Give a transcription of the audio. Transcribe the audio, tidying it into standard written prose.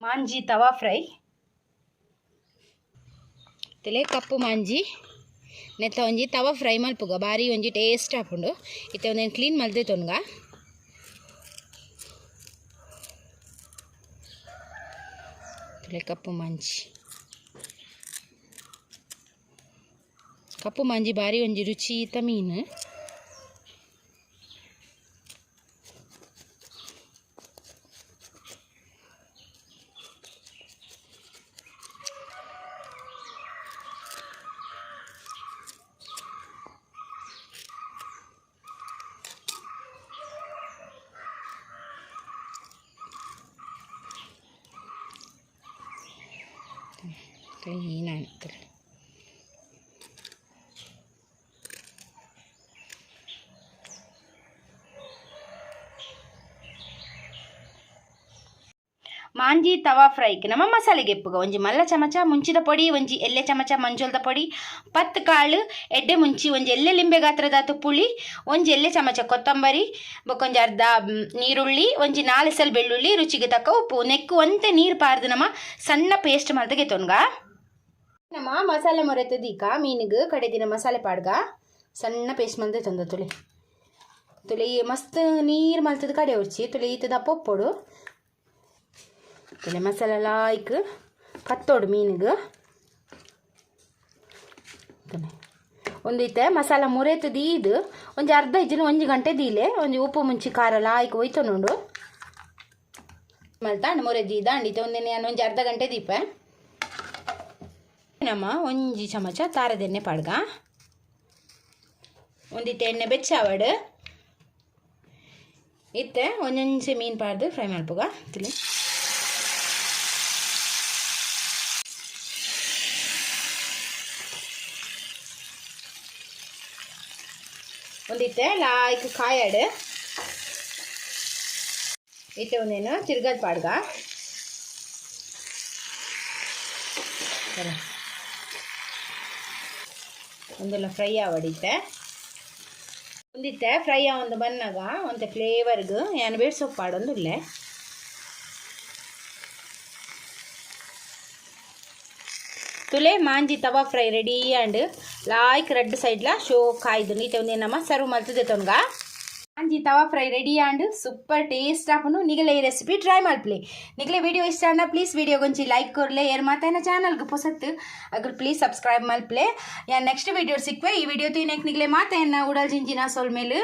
Manjhi tawa fry. ತಲೆ ಕಪ್ಪು ಮಾಂಜಿ ನೆತ್ತ ಒಂಜಿ ತವಾ ಫ್ರೈ ಮಲ್ಪುಗ ಬಾರಿ ಒಂಜಿ ಟೇಸ್ಟ್ ಆಪುಂಡು. ಇತ್ತೆ ಒಂದೆನ್ ಕ್ಲೀನ್ ಮಲ್ದೆ ತೊನ್ಗ. ತಲೆ ಕಪ್ಪು ಮಾಂಜಿ, ಕಪ್ಪು ಮಾಂಜಿ ಬಾರಿ ಒಂಜಿ ರುಚಿತ ಮೀನು. ಕ್ಲೀನ್ ಆಗ್ತದೆ. ಮಾಂಜಿ ತವಾ ಫ್ರೈಕ್ ನಮ್ಮ ಮಸಾಲೆಗೆ ಎಪ್ಪುಗ ಒಂಜಿ ಮಲ್ಲ ಚಮಚ ಮುಂಚಿದ ಪೊಡಿ, ಒಂಜಿ ಎಲ್ಲೆ ಚಮಚ ಮಂಜೊಲ್ದ ಪೊಡಿ, 10 ಕಾಳು ಎಡ್ಡೆ ಮುಂಚಿ, ಒಂಜಿ ಎಲ್ಲೆ ಲಿಂಬೆ ಗಾತ್ರದಾತು ಪುಳಿ, ಒಂಜಿ ಎಲ್ಲೆ ಚಮಚ ಕೊತ್ತಂಬರಿ, ಬೊಕ್ಕೊಂಜಿ ಅರ್ಧ ನೀರುಳ್ಳಿ, ಒಂಜಿ 4 ಸಲ ಬೆಳ್ಳುಳ್ಳಿ, ರುಚಿಗೆ ತಕ್ಕ ಉಪ್ಪು. ನೆಕ್ಕು ಒಂತೆ ನೀರು ಪಾರ್ದು ನಮ್ಮ ಸಣ್ಣ ಪೇಸ್ಟ್ ಮಲ್ತಗೆ ತೊನ್ಗ. ನಮ್ಮ ಮಸಾಲೆ ಮೊರೆತದೀಕ ಮೀನಿಗೆ ಕಡೆ ದಿನ ಮಸಾಲೆ ಪಾಡ್ಗ ಸಣ್ಣ ಪೇಸ್ಟ್ ಮಲ್ದೆ ತೊಂದ ತುಳಿ ತುಳಿ ಮಸ್ತ್ ನೀರು ಮಲ್ತದ ಕಡೆ ಉರ್ಚಿ ತುಳಿ ಈತದ ಪೊಪ್ಪೊಡು ತುಳಿ ಮಸಾಲೆ ಲಾಯ್ಕ್ ಕತ್ತೋಡು ಮೀನಿಗೆ. ಒಂದಿತ್ತೆ ಮಸಾಲ ಮುರೆತು ದೀದು ಒಂಜಿ ಅರ್ಧ ಇಜ್ಜಿನ ಒಂಜಿ ಗಂಟೆ ದೀಲೆ ಒಂಜಿ ಉಪ್ಪು ಮುಂಚಿ ಖಾರ ಲಾಯ್ಕ್ ಒಯ್ತೊನುಂಡು ಮಲ್ತಾಂಡ್ ಮೊರೆ ದೀದಾಂಡ್. ಇತ್ತೆ ಒಂದಿನ ಒಂಜಿ ಅರ್ಧ ಗಂಟೆ ದೀಪ. ನಮ್ಮ ಒಂಜಿ ಚಮಚ ತಾರದೆಣ್ಣೆ ಪಾಡ್ಗ. ಒಂದಿತ್ತೆ ಎಣ್ಣೆ ಬೆಚ್ಚಾವಡು. ಇತ್ತೆ ಒಂಜೊಂಜಿ ಮೀನು ಪಾಡ್ದು ಫ್ರೈ ಮಲ್ಪುಗ ತಿಳಿ. ಒಂದಿತ್ತೆ ಲಾಯ್ಕ್ ಕಾಯಾಡು. ಇತ್ತೆ ಒಂದೇನು ತಿರ್ಗದ್ ಪಾಡ್ಗ. ಒಂದೆಲ್ಲ ಫ್ರೈ ಆವಡಿತ್ತೆ. ಒಂದಿತ್ತೆ ಫ್ರೈ ಒಂದು ಬನ್ನಾಗ ಒಂತೆ ಫ್ಲೇವರ್ಗ್ ಯಾನ್ ಬೇಡ್ ಸೊಪ್ಪು ಪಾಡೊಂದುಲ್ಲೆ. ತುಲೆ ಮಾಂಜಿ ತವಾ ಫ್ರೈ ರೆಡಿ ಆಂಡ್ ಲಾಯ್ಕ್ ರೆಡ್ ಸೈಡ್ಲ ಶೋ ಕಾಯ್ದು. ಇತ್ತೆ ಒಂದೇ ನಮ್ಮ ಸರ್ವ್ ಮಲ್ತದೆ ತೊನ್ಗ. ಮಾಂಜಿ tawa fry ready and super taste ಆಪುಂಡು. ನಿಗಲೆ ಈ ರೆಸಿಪಿ ಟ್ರೈ ಮಲ್ಪಲೆ. ನಿಗಲೆ ವಿಡಿಯೋ ಇಷ್ಟ ಆಂಡ ಪ್ಲೀಸ್ ವಿಡಿಯೋ ಗೊಂಚಿ ಲೈಕ್ ಕೊರ್ಲೆ. ಏರ್ ಮಾತಾನ ಚಾನಲ್ಗೆ ಪೊಸತ್ತು ಅಗಲ್ ಪ್ಲೀಸ್ ಸಬ್ಸ್ಕ್ರೈಬ್ ಮಲ್ಪಲೆ. ಯಾನ್ ನೆಕ್ಸ್ಟ್ ವಿಡಿಯೋ ಸಿಕ್ವೆ. ಈ ವಿಡಿಯೋ ತೂಯಿನೆಕ್ ನಿಗಲೆ ಮಾತಾಯನ್ನ ಉಡಲ್ ಜಿಂಜಿನ ಸೊಲ್ಮೇಲು.